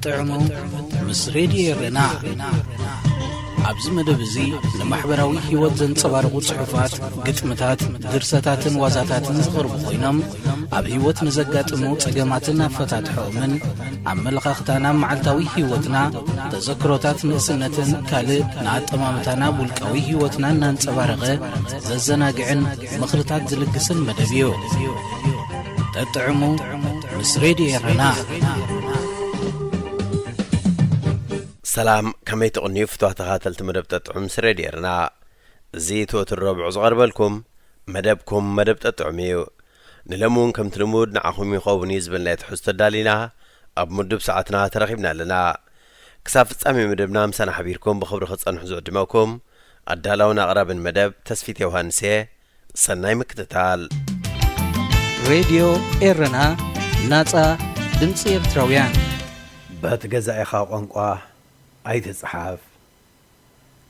ጥዕሙ ምስ ሬድዮ ኤረና። ኣብዚ መደብ እዚ ንማሕበራዊ ህይወት ዘንጸባርቑ ጽሑፋት፣ ግጥምታት፣ ድርሰታትን ዋዛታትን ዝቐርቡ ኮይኖም፣ ኣብ ህይወት ንዘጋጥሙ ጸገማትን ኣፈታትሖኦምን፣ ኣመለኻኽታና፣ መዓልታዊ ህይወትና፣ ተዘክሮታት ንእስነትን ካልእ ንኣጠማምታና ውልቃዊ ህይወትና እናንጸባረቐ ዘዘናግዕን ምኽርታት ዝልግስን መደብ እዩ። ጠጥዕሙ ምስ ሬድዮ ኤረና። ሰላም፣ ከመይ ትቕንዩ ፍትዋ ተኻተልቲ መደብ ጠጥዑም ምስ ሬድዮ ኤረና? እዚ ትወትር ረብዑ ዝቐርበልኩም መደብኩም መደብ ጠጥዑም እዩ። ንሎሚ እውን ከምቲ ልሙድ ንዓኹም ይኸውን እዩ ዝበልናዮ ትሕዝቶ ኣዳሊና ኣብ ምዱብ ሰዓትና ተረኺብና ኣለና። ክሳብ ፍጻሜ መደብና ምሳና ሓቢርኩም ብኽብሪ ክትጸንሑ ዝዕድመኩም ኣዳላውን ኣቕራብን መደብ ተስፊት ዮሃንስ እየ። ሰናይ ምክትታል። ሬድዮ ኤረና፣ ናጻ ድምጺ ኤርትራውያን። በቲ ገዛኢኻ ቋንቋ ኣይትጽሓፍ።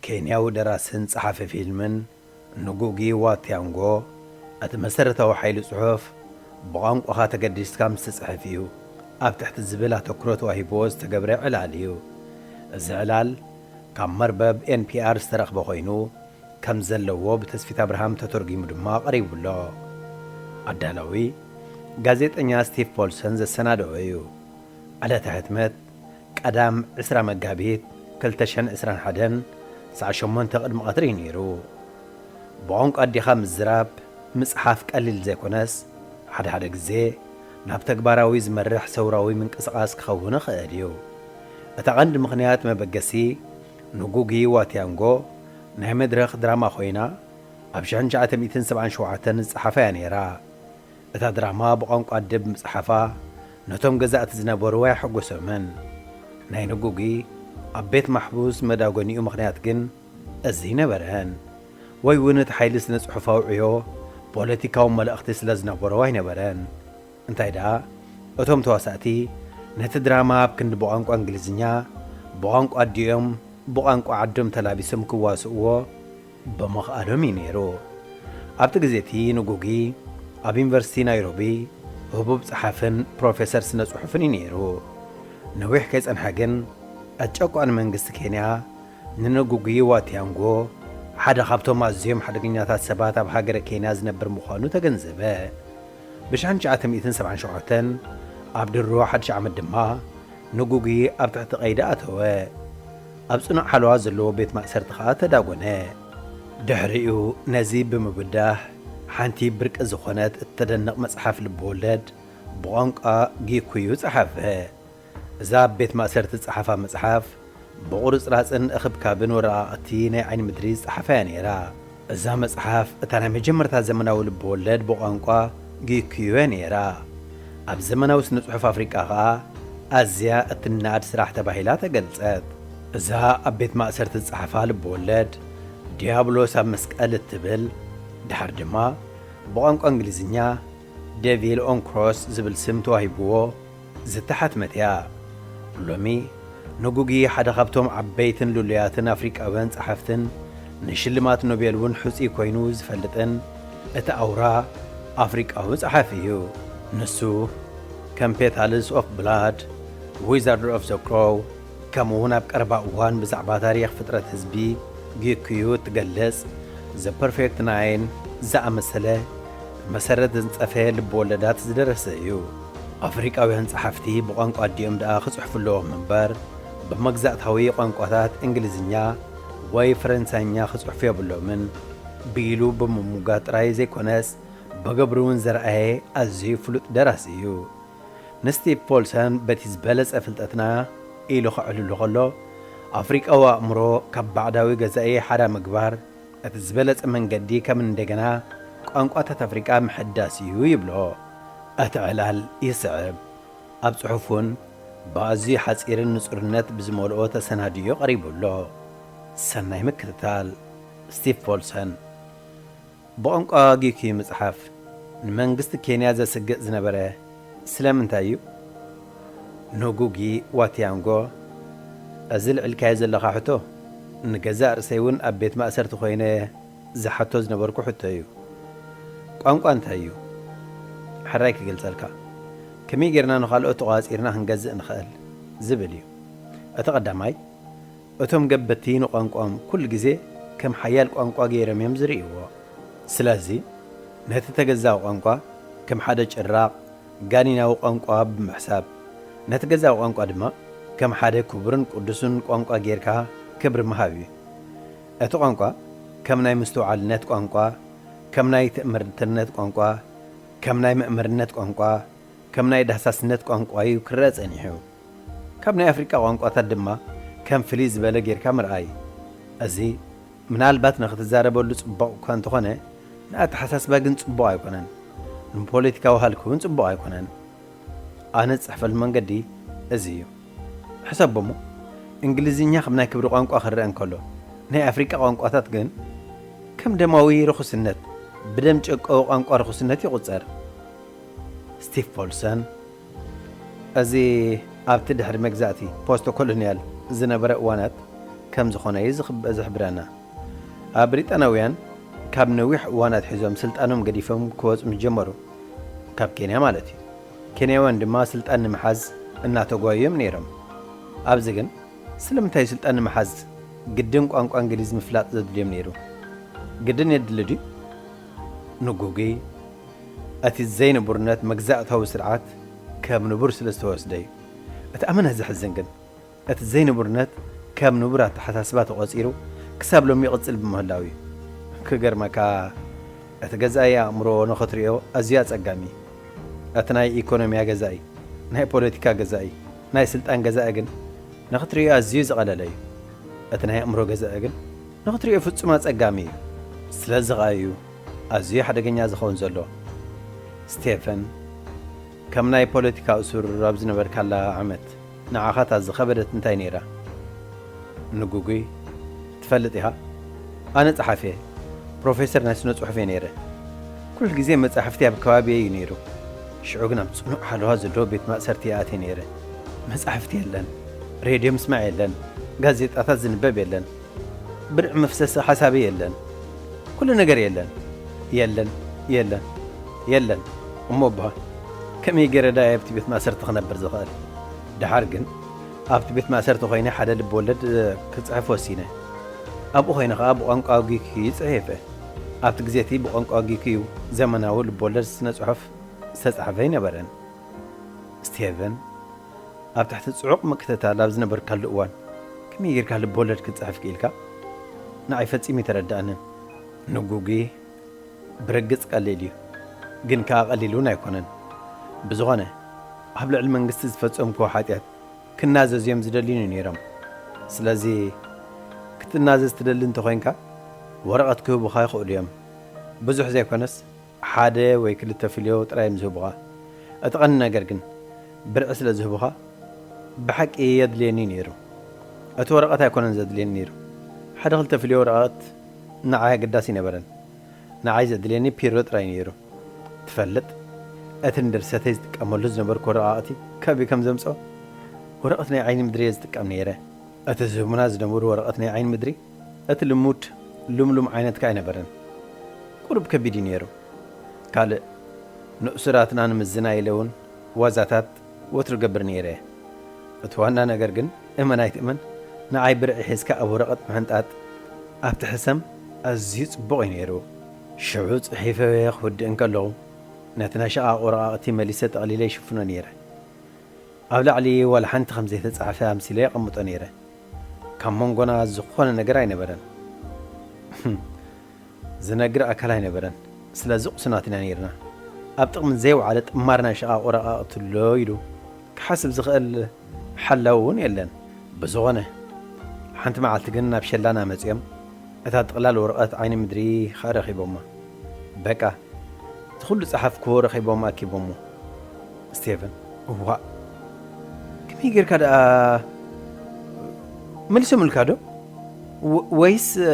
ኬንያዊ ደራስን ጸሓፊ ፊልምን ንጉጊ ዋ ቲያንጎ፣ እቲ መሰረታዊ ሓይሊ ጽሑፍ ብቋንቋኻ ተገዲስካ ምስ ትጽሕፍ እዩ ኣብ ትሕቲ ዝብል ኣተኩሮ ተዋሂብዎ ዝተገብረ ዕላል እዩ። እዚ ዕላል ካብ መርበብ ኤን ፒ ኣር ዝተረኽበ ኮይኑ፣ ከም ዘለዎ ብተስፊት ኣብርሃም ተተርጒሙ ድማ ቀሪቡ ኣሎ። ኣዳላዊ ጋዜጠኛ ስቲቭ ፖልሰን ዘሰናደኦ እዩ። ዕለተ ሕትመት ቀዳም ዕስራ መጋቢት ክልተ ሽሕን ዕስራን ሓደን ሰዓት ሸሞንተ ቅድሚ ቀትሪ እዩ ነይሩ። ብቋንቋ ኣዴኻ ምዝራብ፣ ምጽሓፍ ቀሊል ዘይኮነስ፣ ሓደ ሓደ ግዜ ናብ ተግባራዊ ዝመርሕ ሰውራዊ ምንቅስቓስ ክኸውን ይኽእል እዩ። እቲ ቀንዲ ምኽንያት መበገሲ ንጉጊ ዋ ቲያንጎ ናይ መድረኽ ድራማ ኮይና ኣብ ሽሕን ትሽዓተ ሚእትን ሰብዓን ሸውዓተን ዝጸሓፋ እያ ነይራ። እታ ድራማ ብቋንቋ ኣደ ብምጽሓፋ ነቶም ገዛእቲ ዝነበሩ ኣየሐጎሶምን። ናይ ንጉጊ ኣብ ቤት ማሕቡስ መዳጎኒኡ ምኽንያት ግን እዚ ኣይነበረን። ወይ እውን እቲ ሓይሊ ስነ ጽሑፋዊ ዕዮ ፖለቲካዊ መልእኽቲ ስለ ዝነበሮ ኣይነበረን። እንታይ ደኣ፣ እቶም ተዋሳእቲ ነቲ ድራማ ኣብ ክንዲ ብቋንቋ እንግሊዝኛ፣ ብቋንቋ ኣዲኦም፣ ብቋንቋ ዓዶም ተላቢሶም ክዋስእዎ ብምኽኣሎም እዩ ነይሩ። ኣብቲ ግዜ እቲ ንጉጊ ኣብ ዩኒቨርሲቲ ናይሮቢ ህቡብ ጸሓፍን ፕሮፌሰር ስነ ጽሑፍን እዩ ነይሩ። ነዊሕ ከይጸንሐ ግን፣ እቲ ጨቋኒ መንግስቲ ኬንያ ንንጉጊ ዋ ቲያንጎ ሓደ ካብቶም ኣዝዮም ሓደገኛታት ሰባት ኣብ ሃገረ ኬንያ ዝነብር ምዃኑ ተገንዘበ። ብ ሽሕን ትሽዓተ ሚእትን ሰብዓን ሸውዓተን ኣብ ድሮ ሓድሽ ዓመት ድማ ንጉጊ ኣብ ትሕቲ ቀይዲ ኣተወ። ኣብ ጽኑዕ ሓለዋ ዘለዎ ቤት ማእሰርቲ ከኣ ተዳጎነ። ድሕሪኡ ነዚ ብምብዳህ ሓንቲ ብርቂ ዝኾነት እተደንቕ መጽሓፍ ልብወለድ ብቋንቋ ጊኩዩ ጸሓፈ። እዛ ኣብ ቤት ማእሰርቲ ዝጸሓፋ መጽሓፍ ብቑርጽራጽን እኽብካብን ወረቓቕቲ ናይ ዓይኒ ምድሪ ዝጸሓፋ እያ ነይራ። እዛ መጽሓፍ እታ ናይ መጀመርታ ዘመናዊ ልብወለድ ብቋንቋ ጊኩዩ እያ ነይራ። ኣብ ዘመናዊ ስነ ጽሑፍ ኣፍሪቃ ኸኣ ኣዝያ እትነኣድ ስራሕ ተባሂላ ተገልጸት። እዛ ኣብ ቤት ማእሰርቲ ዝጸሓፋ ልብወለድ ዲያብሎስ ኣብ መስቀል እትብል፣ ድሓር ድማ ብቋንቋ እንግሊዝኛ ዴቪል ኦን ክሮስ ዝብል ስም ተዋሂብዎ ዝተሓትመት እያ። ሎሚ ንጉጊ ሓደ ካብቶም ዓበይትን ልሉያትን ኣፍሪቃውያን ጸሓፍትን ንሽልማት ኖቤል እውን ሕጹይ ኮይኑ ዝፈልጥን እቲ ኣውራ ኣፍሪቃዊ ጸሓፊ እዩ። ንሱ ከም ፔታልስ ኦፍ ብላድ፣ ዊዛርድ ኦፍ ዘ ክሮው፣ ከምኡ እውን ኣብ ቀረባ እዋን ብዛዕባ ታሪኽ ፍጥረት ህዝቢ ጊኩዩ እትገልጽ ዘ ፐርፌክት ናይን ዝኣመሰለ መሰረት ዘንጸፈ ልብወለዳት ዝደረሰ እዩ። ኣፍሪቃውያን ጸሓፍቲ ብቋንቋ ኣዲኦም ደኣ ክጽሕፉ ኣለዎም እምበር፣ ብመግዛእታዊ ቋንቋታት እንግሊዝኛ ወይ ፈረንሳይኛ ክጽሕፉ የብሎምን ቢሉ ብምምጓ ጥራይ ዘይኮነስ፣ ብግብሪ እውን ዘርኣየ ኣዝዩ ፍሉጥ ደራሲ እዩ። ንስቲቭ ፖልሰን በቲ ዝበለጸ ፍልጠትና ኢሉ ከዕልሎ ከሎ፣ ኣፍሪቃዊ ኣእምሮ ካብ ባዕዳዊ ገዛኢ ሓራ ምግባር እቲ ዝበለጸ መንገዲ ከም እንደገና ቋንቋታት ኣፍሪቃ ምሕዳስ እዩ ይብሎ። እቲ ዕላል ይስዕብ። ኣብ ጽሑፉን ብኣዝዩ ሓጺርን ንጹርነት ብዝመልኦ ተሰናዲኡ ቀሪቡ ኣሎ። ሰናይ ምክትታል። ስቲቭ ፖልሰን። ብቋንቋ ጊኪ ምጽሓፍ ንመንግስቲ ኬንያ ዘስግእ ዝነበረ ስለምንታይ እዩ? ንጉጊ ዋ ቲያንጎ፣ እዚ ልዕልካዮ ዘለኻ ሕቶ፣ ንገዛእ ርእሰይ እውን ኣብ ቤት ማእሰርቲ ኮይነ ዝሓቶ ዝነበርኩ ሕቶ እዩ። ቋንቋ እንታይ እዩ? ሕራይ ክገልጸልካ። ከመይ ጌርና ንኻልኦት ተቋጺርና ክንገዝእ ንኽእል? ዝብል እዩ። እቲ ቀዳማይ፣ እቶም ገበቲ ንቋንቋኦም ኩሉ ግዜ ከም ሓያል ቋንቋ ገይሮም እዮም ዝርእይዎ። ስለዚ፣ ነቲ ተገዛዊ ቋንቋ ከም ሓደ ጭራቕ፣ ጋኒናዊ ቋንቋ ብምሕሳብ፣ ነቲ ገዛዊ ቋንቋ ድማ ከም ሓደ ክቡርን ቅዱስን ቋንቋ ጌርካ ክብሪ ምሃብ እዩ። እቲ ቋንቋ ከም ናይ ምስትውዓልነት ቋንቋ፣ ከም ናይ ትእምርትነት ቋንቋ፣ ከም ናይ መእምርነት ቋንቋ፣ ከም ናይ ዳህሳስነት ቋንቋ እዩ ክረአ ጸኒሑ። ካብ ናይ ኣፍሪቃ ቋንቋታት ድማ ከም ፍልይ ዝበለ ጌርካ ምርኣይ። እዚ ምናልባት ንኽትዛረበሉ ጽቡቕ እኳ እንተኾነ፣ ንኣተሓሳስባ ግን ጽቡቕ ኣይኮነን። ንፖለቲካዊ ሃልኪ እውን ጽቡቕ ኣይኮነን። ኣነ ዝጽሕፈሉ መንገዲ እዚ እዩ። ሕሰቦ እሞ፣ እንግሊዝኛ ከም ናይ ክብሪ ቋንቋ ክረአ እንከሎ፣ ናይ ኣፍሪቃ ቋንቋታት ግን ከም ደማዊ ርኹስነት፣ ብደም ጨቀዊ ቋንቋ ርኹስነት ይቑጸር። ስቲቭ ፖልሰን፣ እዚ ኣብቲ ድሕሪ መግዛእቲ ፖስቶ ኮሎንያል ዝነበረ እዋናት ከም ዝኾነ እዩ ዝኽብ-፣ ዝሕብረና። ኣብ ብሪጣናውያን ካብ ነዊሕ እዋን ኣትሒዞም ስልጣኖም ገዲፎም ክወጹ ምስ ጀመሩ፣ ካብ ኬንያ ማለት እዩ። ኬንያውያን ድማ ስልጣን ንምሓዝ እናተጓዩ እዮም ነይሮም። ኣብዚ ግን ስለምንታይ እዩ ስልጣን ንምሓዝ ግድን ቋንቋ እንግሊዝ ምፍላጥ ዘድልዮም ነይሩ? ግድን የድሊ ድዩ? ንጉጉይ፣ እቲ ዘይንቡርነት መግዛእታዊ ስርዓት ከም ንቡር ስለ ዝተወስደ እዩ። እቲ ኣመና ዘሕዝን ግን፣ እቲ ዘይንቡርነት ከም ንቡር ኣተሓሳስባ ተቖጺሩ ክሳብ ሎሚ ይቕጽል ብምህላው እዩ። ክገርመካ፣ እቲ ገዛኢ ኣእምሮ ንኽትርእዮ ኣዝዩ ኣጸጋሚ እዩ። እቲ ናይ ኢኮኖሚያ ገዛኢ፣ ናይ ፖለቲካ ገዛኢ፣ ናይ ስልጣን ገዛኢ ግን ንኽትርእዮ ኣዝዩ ዝቐለለ እዩ። እቲ ናይ ኣእምሮ ገዛኢ ግን ንኽትርእዮ ፍጹም ኣጸጋሚ እዩ። ስለዚ ኸኣ እዩ ኣዝዩ ሓደገኛ ዝኸውን ዘሎ። ስቴፈን፣ ከም ናይ ፖለቲካ እሱር ኣብ ዝነበርካላ ዓመት፣ ንዓኻ እታ ዝኸበደት እንታይ ነይራ? ንጉጉይ፣ ትፈልጥ ኢኻ? ኣነ ጸሓፊ እየ። ፕሮፌሰር ናይ ስነ ጽሑፍ እየ ነይረ። ኩሉ ግዜ መጻሕፍቲ ኣብ ከባቢ እዩ ነይሩ። ሽዑ ግን ኣብ ጽኑዕ ሓለዋ ዘለዎ ቤት ማእሰርቲ ይኣትየ ነይረ። መጻሕፍቲ የለን፣ ሬድዮ ምስማዕ የለን፣ ጋዜጣታት ዝንበብ የለን። ብርዒ መፍሰሲ ሓሳበይ የለን። ኩሉ ነገር የለን። የለን፣ የለን፣ የለን። እሞ እባ ከመይ ገይረ ዳየ ኣብቲ ቤት ማእሰርቲ ክነብር ዝኽእል? ደሓር ግን ኣብቲ ቤት ማእሰርቲ ኮይነ ሓደ ልብ ወለድ፣ እ፣ ክጽሕፍ ወሲነ። ኣብኡ ኮይነ ከኣ ብቋንቋ ግሪክ እዩ ጽሒፈ። ኣብቲ ግዜ እቲ ብቋንቋ ግሪክ እዩ ዘመናዊ ልብ ወለድ ስነ ጽሑፍ ዝተጻሕፈ ኣይነበረን። ስቴቨን፣ ኣብ ትሕቲ ጽዑቕ ምክትታል ኣብ ዝነበርካሉ እዋን፣ ከመይ ጌርካ ልብ ወለድ ክትጽሕፍ ክኢልካ? ንዓይ ፈጺሙ ኣይተረድኣንን። ንጉጊ፣ ብርግጽ ቀሊል እዩ፣ ግን ከኣ ቀሊል እውን ኣይኮነን። ብዝኾነ፣ ኣብ ልዕሊ መንግስቲ ዝፈጸምክዎ ሓጢኣት ክናዘዝ እዮም ዝደልዩኒ ነይሮም። ስለዚ፣ ክትናዘዝ ትደሊ እንተኾይንካ፣ ወረቐት ክህቡኻ ይኽእሉ እዮም። ብዙሕ ዘይኮነስ፣ ሓደ ወይ ክልተ ፍልዮ ጥራይ እዮም ዝህቡኻ። እቲ ቀንዲ ነገር ግን፣ ብርዒ ስለ ዝህቡኻ፣ ብሓቂ የድልየኒ ነይሩ። እቲ ወረቐት ኣይኮነን ዘድልየኒ ነይሩ። ሓደ ክልተ ፍልዮ ወረቐት ንዓይ ኣገዳሲ ኣይነበረን። ንዓይ ዘድልየኒ ፒሮ ጥራይ ነይሩ። ትፈልጥ፣ እቲ ንድርሰተይ ዝጥቀመሉ ዝነበርኩ ወረቓቕቲ ካበይ ከም ዘምጽኦ? ወረቐት ናይ ዓይኒ ምድሪ እየ ዝጥቀም ነይረ። እቲ ዝህቡና ዝነበሩ ወረቐት ናይ ዓይኒ ምድሪ፣ እቲ ልሙድ ልምሉም ዓይነት ከኣ ኣይነበረን። ቁሩብ ከቢድ እዩ ነይሩ። ካልእ፣ ንእሱራትና ንምዝናይ ኢለ እውን ዋዛታት ወትሩ ገብር ነይረ። እቲ ዋና ነገር ግን፣ እመን ኣይትእመን፣ ንዓይ ብርዒ ሒዝካ ኣብ ወረቐት ምሕንጣጥ ኣብቲ ሕሰም ኣዝዩ ጽቡቕ እዩ ነይሩ። ሽዑ ጽሒፈ ክውድእ እንከለኹ፣ ነቲ ናይ ሸቓቕ ወረቓቕቲ መሊሰ ጠቕሊለ ይሽፍኖ ነይረ። ኣብ ላዕሊ ዋላ ሓንቲ ከም ዘይተጻሕፈ ኣምሲለ የቐምጦ ነይረ። ካብ መንጎና ዝኾነ ነገር ኣይነበረን። ዝነግር ኣካል ኣይነበረን። ስለዚ ቁሱናት ኢና ነይርና። ኣብ ጥቕሚ ዘይወዓለ ጥማር ናይ ሸቓቕ ወረቓቕቲ ኣሎ ኢሉ ክሓስብ ዝኽእል ሓላዊ እውን የለን። ብዝኾነ፣ ሓንቲ መዓልቲ ግን ናብ ሸላና መጺኦም እታ ጥቕላል ወረቐት ዓይኒ ምድሪ ኸኣ ረኺቦማ። በቃ፣ እቲ ኹሉ ጸሓፍክዎ ረኺቦም ኣኪቦሞ። ስቴቨን፣ እዋእ፣ ከመይ ጌርካ ደኣ መሊሶምልካ ዶ? ወ-፣ ወይስ፣ እ፣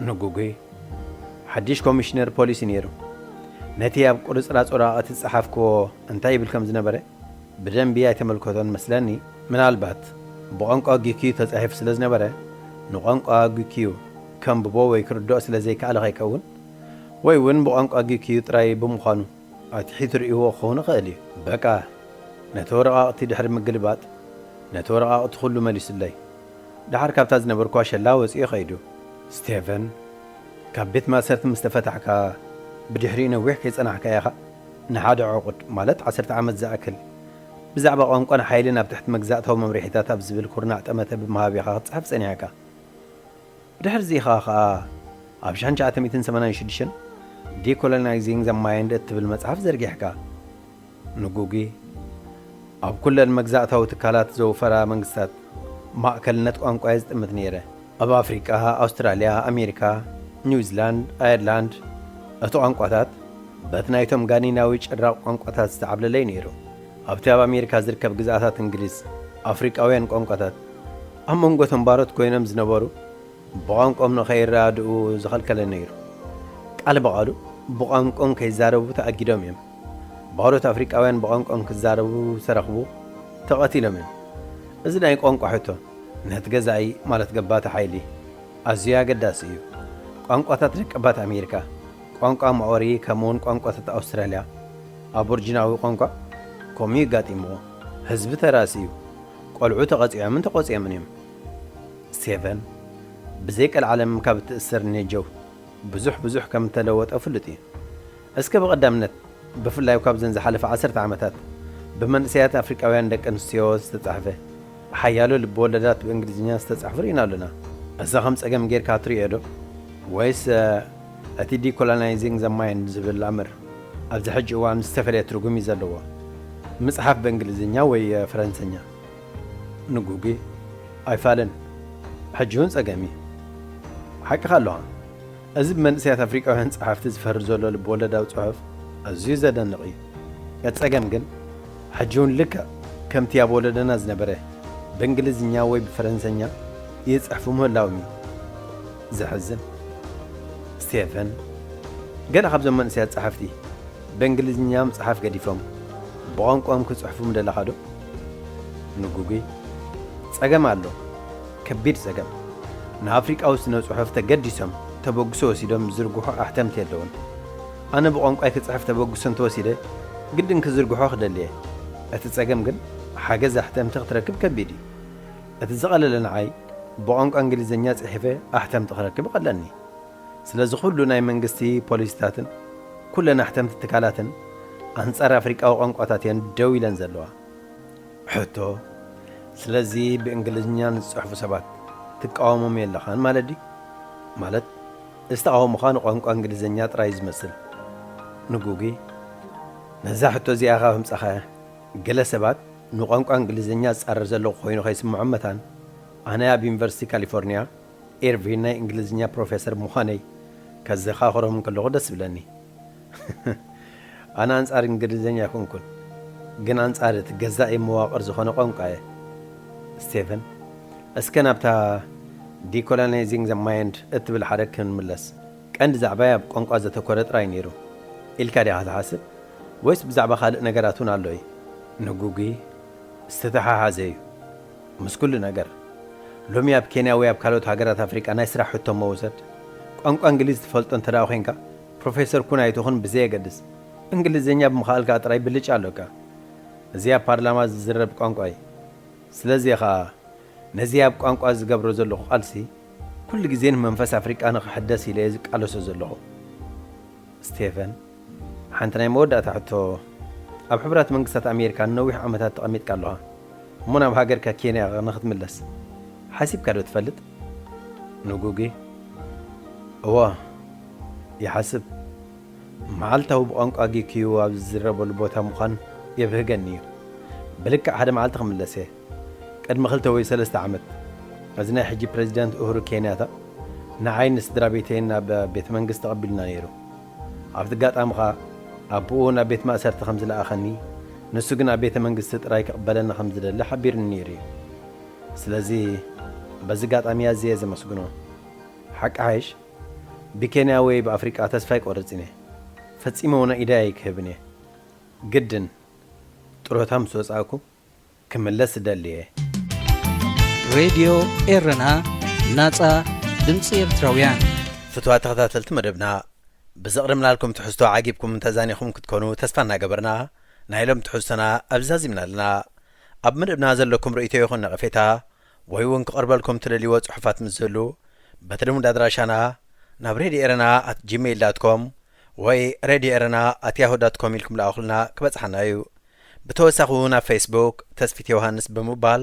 ንጉጉይ ሓድሽ ኮሚሽነር ፖሊስ እዩ ነይሩ። ነቲ ኣብ ቁርጽራጽ ወረቓቕቲ ዝጸሓፍክዎ እንታይ ይብል ከም ዝነበረ ብደንቢ ኣይተመልከቶን መስለኒ። ምናልባት ብቋንቋ ጊክዩ ተጻሒፉ ስለ ዝነበረ፣ ንቋንቋ ጊክዩ ከንብቦ ወይ ክርድኦ ስለ ዘይከኣለ ከይከውን፣ ወይ እውን ብቋንቋ ጊክዩ ጥራይ ብምዃኑ ኣትሒቱ ርእይዎ ክኸውን ይኽእል እዩ። በቃ፣ ነቲ ወረቓቕቲ ድሕሪ ምግልባጥ፣ ነቲ ወረቓቕቲ ኩሉ መሊሱለይ። ደሓር ካብታ ዝነበርኳ ሸላ ወጺኡ ኸይዱ። ስቴቨን፣ ካብ ቤት ማእሰርቲ ምስ ተፈታሕካ፣ ብድሕሪኡ ነዊሕ ከይጸናሕካ ኢኻ ንሓደ ዕቑድ፣ ማለት ዓሰርተ ዓመት ዝኣክል፣ ብዛዕባ ቋንቋን ሓይልን ኣብ ትሕቲ መግዛእታዊ መምርሒታት ኣብ ዝብል ኩርናዕ ጠመተ ብምሃብ ኢኻ ክትጽሕፍ ጸኒሕካ። ብድሕሪ እዚ ኢኻ ኸኣ ኣብ ሸሕን ትሽዓተ ሚእትን ሰማንያን ሽዱሽተን ዲኮሎናይዚንግ ዘ ማይንድ እትብል መጽሓፍ ዘርጊሕካ። ንጉጊ፣ ኣብ ኩለን መግዛእታዊ ትካላት ዘውፈራ መንግስታት ማእከልነት ቋንቋ እየ ዝጥምት ነይረ። ኣብ ኣፍሪቃ፣ ኣውስትራልያ፣ ኣሜሪካ፣ ኒውዚላንድ፣ ኣየርላንድ፣ እቲ ቋንቋታት በቲ ናይቶም ጋኒናዊ ጭራቕ ቋንቋታት ዝተዓብለለ እዩ ነይሩ። ኣብቲ ኣብ ኣሜሪካ ዝርከብ ግዝኣታት እንግሊዝ፣ ኣፍሪቃውያን ቋንቋታት ኣብ መንጎ እቶም ባሮት ኮይኖም ዝነበሩ ብቋንቋኦም ንኸይረዳድኡ ዝኸልከለ ነይሩ። ቃል ብቓሉ ብቋንቋኦም ከይዛረቡ ተኣጊዶም እዮም። ባሮት ኣፍሪቃውያን ብቋንቋኦም ክዛረቡ ዝተረኽቡ ተቐቲሎም እዮም። እዚ ናይ ቋንቋ ሕቶ ነቲ ገዛኢ፣ ማለት ገባቲ ሓይሊ፣ ኣዝዩ ኣገዳሲ እዩ። ቋንቋታት ደቀባት ኣሜሪካ፣ ቋንቋ ማኦሪ፣ ከምኡውን ቋንቋታት ኣውስትራልያ፣ ኣቦርጂናዊ ቋንቋ፣ ከምኡ እዩ ኣጋጢምዎ። ህዝቢ ተራእሲ እዩ። ቆልዑ ተቐጺዖምን ተቖጺኦምን እዮም። ስቴቨን፣ ብዘይ ቀልዓለም ካብ እትእሰር ኔጀው ብዙሕ ብዙሕ ከም እተለወጠ ፍሉጥ እዩ። እስከ ብቐዳምነት፣ ብፍላይ ካብዘን ዝሓለፈ ዓሰርተ ዓመታት ብመንእሰያት ኣፍሪቃውያን ደቂ ኣንስትዮ ዝተጻሕፈ ሓያሎ ልቢ ወለዳት ብእንግሊዝኛ ዝተጻሕፉ ርኢና ኣሎና። እዚ ከም ጸገም ጌርካ ትርእዮ ዶ? ወይስ፣ እ፣ እቲ ዲኮሎናይዚንግ ዘ ማይንድ ዝብል ኣምር ኣብዚ ሕጂ እዋን ዝተፈለየ ትርጉም እዩ ዘለዎ? ምጽሓፍ ብእንግሊዝኛ ወይ፣ እ፣ ፈረንሰኛ? ንጉጊ፣ ኣይፋልን። ሕጂ እውን ጸገም እዩ። ሓቅኻ ኣለኻ። እዚ ብመንእሰያት ኣፍሪቃውያን ጸሓፍቲ ዝፈሪ ዘሎ ልብ ወለዳዊ ጽሑፍ ኣዝዩ ዘደንቕ እዩ። እቲ ጸገም ግን፣ ሕጂ እውን ልክዕ ከምቲ ኣብ ወለዶና ዝነበረ ብእንግሊዝኛ ወይ ብፈረንሰኛ ይጽሕፉ ምህላዎም እዩ። ዘሕዝን። ስቴፈን፣ ገለ ካብዞም መንእሰያት ጸሓፍቲ ብእንግሊዝኛ ምጽሓፍ ገዲፎም ብቋንቋኦም ክጽሕፉ ምደለኻ ዶ? ንጉጊ፣ ጸገም ኣሎ። ከቢድ ጸገም። ንኣፍሪቃዊ ስነ ጽሑፍ ተገዲሶም ተበግሶ ወሲዶም ዝዝርግሑ ኣሕተምቲ የለውን። ኣነ ብቋንቋይ ክጽሕፍ ተበግሶ እንተወሲደ፣ ግድን ክዝርግሖ ክደሊ እየ። እቲ ጸገም ግን፣ ሓገዝ ኣሕተምቲ ክትረክብ ከቢድ እዩ። እቲ ዝቐለለ ንዓይ፣ ብቋንቋ እንግሊዝኛ ጽሒፈ ኣሕተምቲ ክረክብ ይቐለኒ። ስለዚ ኩሉ ናይ መንግስቲ ፖሊሲታትን ኩለን ኣሕተምቲ ትካላትን ኣንጻር ኣፍሪቃዊ ቋንቋታት እየን ደው ኢለን ዘለዋ። ሕቶ፣ ስለዚ ብእንግሊዝኛ ንዝጽሕፉ ሰባት ትቃወሞም የለኻን ማለት ድዩ? ማለት፣ እዚ ተቓውሞኻ ንቋንቋ እንግሊዝኛ ጥራይ እዩ ዝመስል። ንጉጊ፣ ነዛ ሕቶ እዚኣ ካብ ኣምጻኻያ፣ ገለ ሰባት ንቋንቋ እንግሊዝኛ ዝጻረር ዘለኹ ኮይኑ ከይስምዖም መታን፣ ኣነ ኣብ ዩኒቨርሲቲ ካሊፎርኒያ ኢርቪን ናይ እንግሊዝኛ ፕሮፌሰር ምዃነይ ከዘኻኽሮም እንከለኹ ደስ ይብለኒ። ኣነ ኣንጻር እንግሊዝኛ ኣይኮንኩን፣ ግን ኣንጻር እቲ ገዛኢ መዋቕር ዝኾነ ቋንቋ እየ። ስቴፈን፣ እስከ ናብታ ዲኮሎናይዚንግ ዘ ማይንድ እትብል ሓረግ ክንምለስ። ቀንዲ ዛዕባይ ኣብ ቋንቋ ዘተኮረ ጥራይ ነይሩ ኢልካ ዲኻ ትሓስብ? ወይስ ብዛዕባ ካልእ ነገራት እውን ኣሎ እዩ? ንጉጊ፣ ዝተተሓሓዘ እዩ። ምስ ኩሉ ነገር፣ ሎሚ ኣብ ኬንያ ወይ ኣብ ካልኦት ሃገራት ኣፍሪቃ ናይ ስራሕ ሕቶ እሞ ውሰድ። ቋንቋ እንግሊዝ ትፈልጦ እንተ ደኣ ኮይንካ፣ ፕሮፌሰር ኩን ኣይትኹን ብዘየገድስ፣ እንግሊዝኛ ብምኽኣልካ ጥራይ ብልጫ ኣሎካ። እዚ ኣብ ፓርላማ ዝዝረብ ቋንቋ እዩ። ስለዚ ኸኣ፣ ነዚ ኣብ ቋንቋ ዝገብሮ ዘለኹ ቃልሲ፣ ኩሉ ግዜ ንመንፈስ ኣፍሪቃ ንኽሕደስ ኢለ እየ ዝቃለሶ ዘለኹ። ስቴፈን፣ ሓንቲ ናይ መወዳእታ ሕቶ፣ ኣብ ሕቡራት መንግስታት ኣሜሪካ ንነዊሕ ዓመታት ተቐሚጥካ ኣለኻ። እሞ ናብ ሃገርካ ኬንያ ንኽትምለስ ሓሲብካ ዶ ትፈልጥ? ንጉጊ፣ እወ፣ ይሓስብ። መዓልታዊ ብቋንቋ ጊክዩ ኣብ ዝዝረበሉ ቦታ ምዃን የብህገኒ እዩ። ብልክዕ ሓደ መዓልቲ ክምለስ እየ። ቅድሚ ክልተ ወይ ሰለስተ ዓመት፣ እዚ ናይ ሕጂ ፕረዚደንት ኡሁሩ ኬንያታ ንዓይን ንስድራ ቤተይን ናብ ቤተ መንግስቲ ተቐቢሉና ነይሩ። ኣብቲ ኣጋጣሚ ኸኣ፣ ኣቦኡ ናብ ቤት ማእሰርቲ ከም ዝለኣኸኒ፣ ንሱ ግን ኣብ ቤተ መንግስቲ ጥራይ ክቕበለኒ ከም ዝደሊ ሓቢሩኒ ነይሩ እዩ። ስለዚ፣ በዚ ኣጋጣሚ ኣዝየ እየ ዘመስግኖ። ሓቂ ሓይሽ፣ ብኬንያ ወይ ብኣፍሪቃ ተስፋ ኣይቆርጽን እየ። ፈጺመ እውን ኢደይ ኣይክህብን እየ። ግድን ጥሮታ ምስ ወጻእኩ ክምለስ እደሊ እየ። ሬድዮ ኤረና፣ ናጻ ድምጺ ኤርትራውያን። ፍትዋት ተኸታተልቲ መደብና፣ ብዘቕረብናልኩም ትሕዝቶ ዓጊብኩም ተዛኒኹም ክትኮኑ ተስፋ እናገበርና፣ ናይ ሎም ትሕዝቶና ኣብዚ ዛዚምና ኣለና። ኣብ መደብና ዘለኩም ርእይቶ ይኹን ነቐፌታ፣ ወይ እውን ክቐርበልኩም ትደልይዎ ጽሑፋት ምስ ዝህሉ፣ በቲ ልሙድ ኣድራሻና ናብ ሬድዮ ኤረና ኣት ጂሜይል ዳት ኮም ወይ ሬድዮ ኤረና ኣት ያሁ ዳት ኮም ኢልኩም ልኣኹልና ክበጽሓና እዩ። ብተወሳኺ እውን ኣብ ፌስቡክ ተስፊት ዮሃንስ ብምባል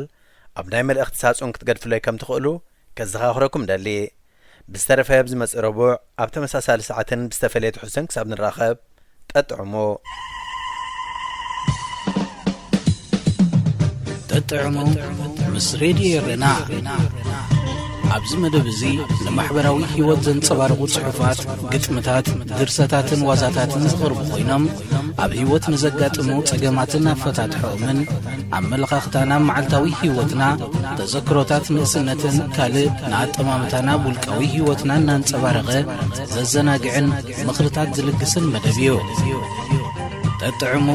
ኣብ ናይ መልእኽቲ ሳጹን ክትገድፍለይ ከም ትኽእሉ ከዘኻኽረኩም ደሊ። ብዝተረፈ ብዝመጽእ ረቡዕ ኣብ ተመሳሳሊ ሰዓትን ብዝተፈለየ ትሕዝቶን ክሳብ ንራኸብ፣ ጠጥዕሙ። ጠጥዕሙ ምስ ሬድዮ ኤረና። ኣብዚ መደብ እዚ ንማሕበራዊ ህይወት ዘንጸባርቑ ጽሑፋት፣ ግጥምታት፣ ድርሰታትን ዋዛታትን ዝቐርቡ ኮይኖም፣ ኣብ ህይወት ንዘጋጥሙ ጸገማትን ኣፈታትሖኦምን፣ ኣመለኻኽታና፣ መዓልታዊ ህይወትና፣ ተዘክሮታት ንእስነትን ካልእ ንኣጠማምታና ውልቃዊ ህይወትና እናንጸባረቐ ዘዘናግዕን ምኽርታት ዝልግስን መደብ እዩ። ጠጥዕሙ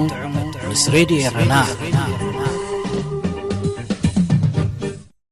ምስ ሬድዮ ኤረና።